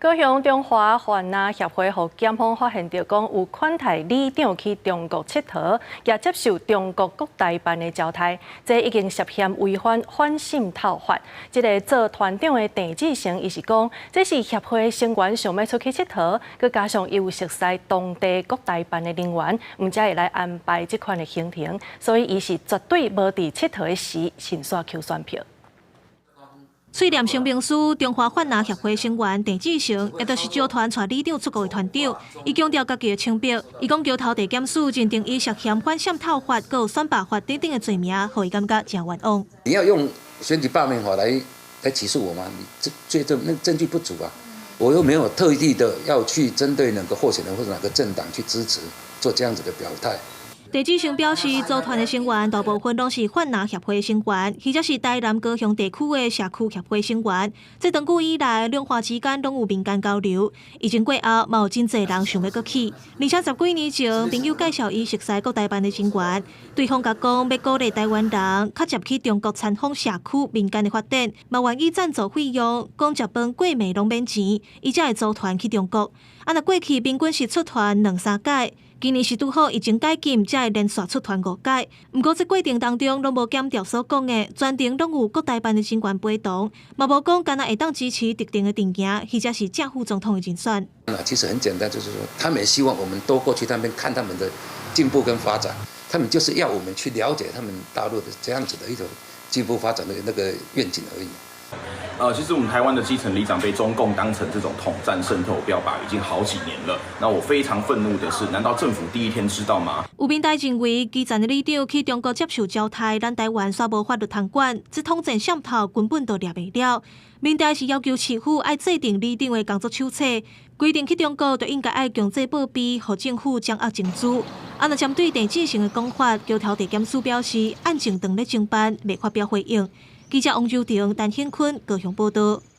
高雄中華販若協會予檢方發現著講有款待里長去中國𨑨迌，也接受中國國台辦的招待，這已經涉嫌違反反滲透法。這个做團長的鄭志成，伊是講，這是協會成員想欲出去𨑨迌，閣加上伊有熟似當地國台辦的人員，毋才會來安排這款的行程，所以伊是絕對無佇𨑨迌的時申訴求選票。喙念聲明書，中華販若協會成員鄭志成，也就是招團帶里長出國的團長，伊強調家己的清白。伊講橋頭地檢署認定伊涉嫌反滲透法、閣有選罷法等等的罪名，予伊感覺誠冤枉。你要用選舉罷免法來起訴我嗎？你這那證據不足啊！我又沒有特意的要去針對哪個候選人或者哪個政黨去支持做這樣子的表態。鄭志成表示，組團的成員大部分攏是販若協會成員，或者是台南高雄地區的社區協會成員。這長久以來，兩岸之間攏有民間交流。疫情過後，嘛有真濟人想欲閣去。而且十幾年前，朋友介紹伊熟似國台辦的人員，對方共講欲鼓勵台灣人較捷去中國參訪社區民間的發展，嘛願意贊助費用，講食飯過暝攏免錢，伊才會組團去中國。啊，若過去平均是出團兩三擺。今年是拄好疫情解禁，才會連續出團五擺。毋過這過程當中，攏無檢調所講的，全程攏有國台辦的人員陪同，嘛無講干焦會當支持特定的陣營，或者是正副總統的人選。那其實很簡單，就是說，他們希望我們多過去那邊看他們的進步跟發展，他們就是要我們去了解他們大陸的這樣子的一種進步發展的那個願景而已。其實我們台灣的基層里長被中共當成這種統戰滲透標靶已經好幾年了。那我非常憤怒的是，難道政府第一天知道嗎？有民代認為，基層的里長去中國接受招待，咱台灣煞無法律通管，這統戰滲透根本就掠袂了。民代是要求市府愛制定里長的工作手冊，規定去中國就應該愛強制報備，予政府掌握情資。啊，若針對鄭志成的講法，橋頭地檢署表示，案情正咧偵辦，未發表回應。記者王周婷、陳顯坤高雄報道。